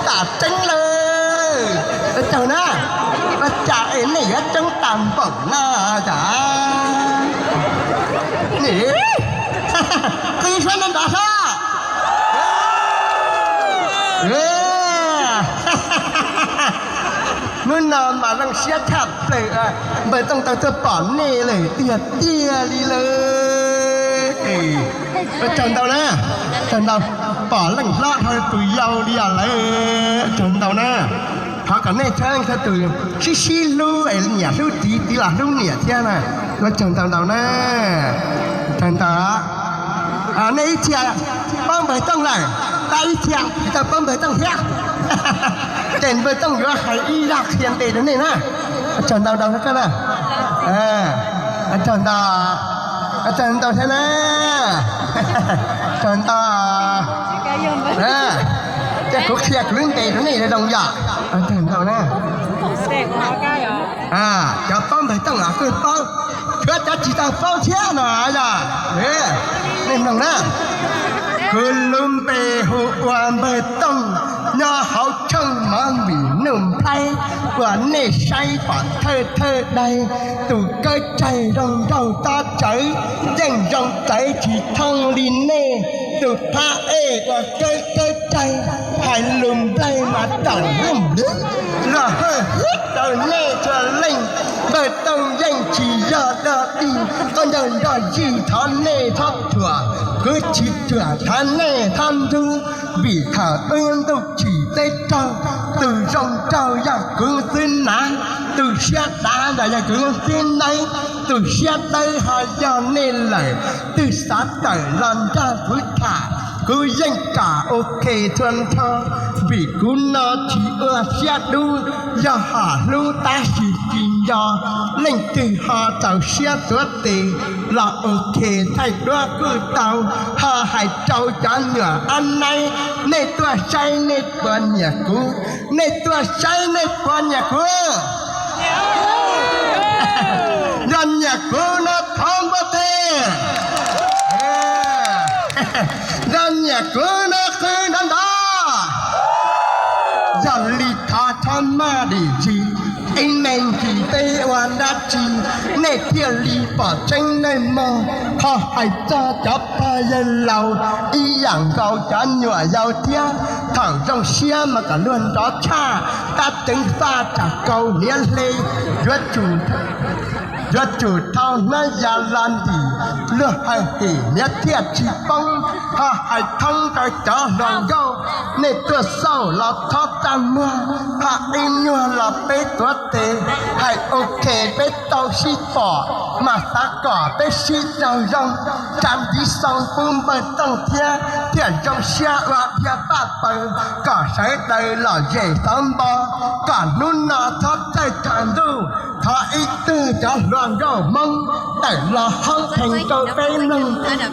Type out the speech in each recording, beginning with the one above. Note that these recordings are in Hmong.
Tam tseeb lawm. Ua tsaug na. Ua cas es nej yuav tseeb tas npaum no cas? Qw suab nrov nrov sab. Hnub no mas zoo siab tshaj plaws, npawg Tooj tau tuaj pom nej lawm tiag tiag li lawm. Ua tsaug ntau na, tsaug ntau, pom leej hlob dhau tus yau li os lawm, tsaug ntau na. Thov kom nej txhua leej txhua tus sib sib hlub es niam hlub txiv, txiv los hlub niam thiab na. Ua tsaug ntau ntau na, tsaug ntau. Nej ib txhia paub npawg Tooj lawm, tab ib txhia tsis tau paub npawg Tooj thiab. Ces npawg Tooj yuav hais ib zaj qhia npe rau nej na. Ua tsaug ntau ntau thiab na. Ua tsaug ntau, ua tsaug ntau thiab na. Tsaug ntau. Ces kuv qhia kuv lub npe rau nej zoo zoo yom. Ua tsaug ntau na. Cov paub npawg Tooj los kuj paub, tshuav cov tsis tau paub thiab no yog. Nej mloog na, kuv lub npe hu ua npawg Tooj, nyob hauv tshooj mov vim Nuj Nplhaib, uas nej saib pom thawj thawj daim, tus kawb tsaig zoo nraug tob tsawv, yeej zoo txawv tsis thooj li nej, tus phab ej uas kawb kawb tsaig, hais lus nplaig mas tam lub nplwb, luag hwj hwb rau nej txhua leej. Npawg Tooj yeej tsis yog dog dig, koj ncaws nrog yij thov nej txhob thuam, kuv tsis thuam thov nej txhob ntxub, vim thaum wb ntuj tsim teb raug, tus zoo nraug yog kuv xwb na, tus siab dav los yog kuv xwb nawb, tus siab dawb ho yog nej lawm, twb xav tawm los nrog kuv tham, kuv yeej kam ua ke txhua nrho, vim kuv no tsis ua siab dub, yog hom hlub tab sis tsis nco, leej twg ho txaus siab tuav tes los ua ke thaij duab kuj tau, ho hais rau cov nyuam ab naib, nej tuaj saib nej puas nyiam kuv, nej tuaj saib nej puas nyiam kuv. Yog nyiam kuv no thov npuaj teg. Yog nyiam kuv no qw nrov nrov. Yog li thov txhob maj dim zis, ib me ntsis peb ua dab tsi nej thiaj li pom tseeb nej mog. Qhov hais txog cov pog yawg laus ib yam nkaus cov nyuam yaus thiab, thaum zoo siab mas kom luag nrov tshaj, tab ceev faj tsam kaus hniav hle, yuav tsum yuav tsum thau hnab ya los ntim, luag hawm him hniav thiaj tsis poob. Ho hais thoob rau cov hluas nkauj, nej tuaj xauj los txhob txaj muag, ho ib nyuag los peb tuav tes, hais ua ke peb tau sib pom, mas xav kom peb sib raug zoo, tsa ntiv xoo pub npawg Tooj thiab, thiaj zoo siab ua dhia paj paws, kom sawv daws lom zem xov npo, kom hnub no txhob txawj tag ntuj. Thov ib tug cov hluas nkauj Hmoob tawm los hoob pheej rau peb mloog,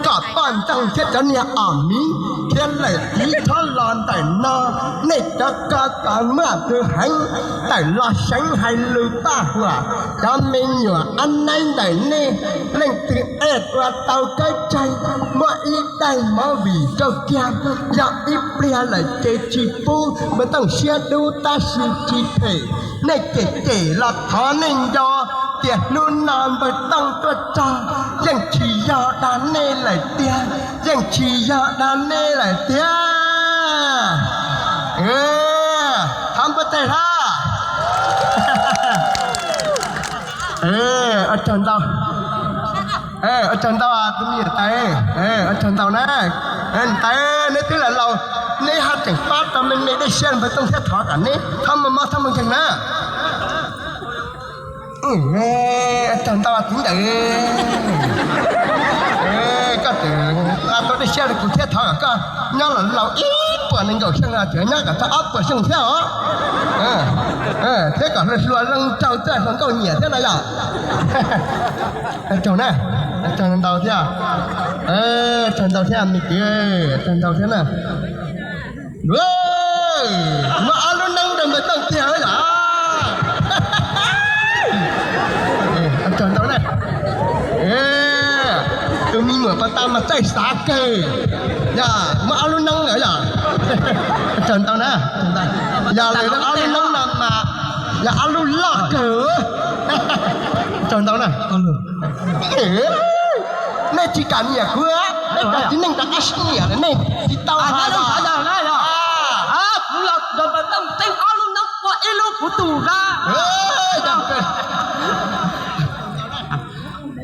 kom poj ntxoog thiab cov niag os miv thiab lawm tiv txhob los ntawm no. Nej cov ko taw muaj tus heev tawm los seev hais lus paj huam, cov me nyuam ab naib ntawm nej leej twg ej ua tau kawb tsaig, muab ib daim movie rau kiag, yog ib pliag lawm ces tsis pub. Npawg Tooj siab dub tab sis tsis phem, nej cem cem los thov nej nco tias hnub no npawg Tooj tuaj txog, yeej tsis yog dag nej lawm tiag, yeej tsis yog dag nej lawm tiag. Thov npuaj teg hab. Ua tsaug ntau, ua tsaug ntau tus me nyuam tais, ua tsaug ntau na. Tais, neb twb laus laus, neb haj tseem pab tau me me dej siab npawg Tooj thiab, thov kom neb txhob muaj mob txhob muaj nkeeg na. Ua tsaug ntau txiv ntawd, koj tseem pab tau dej siab rau kuv thiab, thov kom koj nyob los laus ib puas nees nkaum xyoo los tseem nyob kom txog ob puas xyoo thiab os. Thiab kom hluas hluas zoo nraug txawj hluas nkauj nyiam thiab no yog. Ua tsaug na, ua tsaug ntau thiab, ua tsaug ntau thiab me kwv, ua tsaug ntau thiab na. Muab ob lub neeb rau npawg Tooj tiag yom. Ua tsaug ntau na. Tus me nyuam Tas mas txawj xav kawg, yog muaj ob lub neeb lawm yog. Tsaug ntau na, yog lawv ob lub neeb no mas yog ob lub loj kawg. Tsaug ntau na. Nej tsis kam nyiam kuv, nej tsis nyiam rov qab sib nyiam, nej tsis tau hais. Kuv los nrog Npawg Tooj Xeeb ob lub neeb ua ib lub kuv tus na.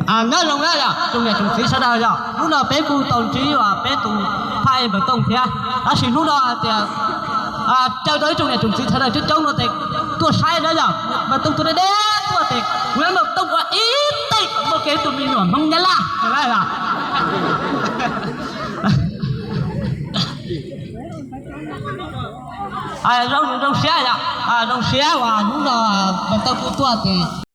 Nyob zoo na yog tsoom niam tsoom txiv sawv daws yog hnub no peb kuj tau ntsib uas peb tus phaj Npawg Tooj thiab, tab sis hnub no hais tias caw tau ib tsoom niam tsoom txiv sawv daws coob coob no ces tuaj saib na yog Npawg Tooj tuaj deb deb tuaj ces kuv yuav Npawg Tooj ua ib teg kom muaj kev tus me nyuam Hmoob Nyab Laj. Zoo siab yom, zoo siab uas hnub no Npawg Tooj kuj tuaj ces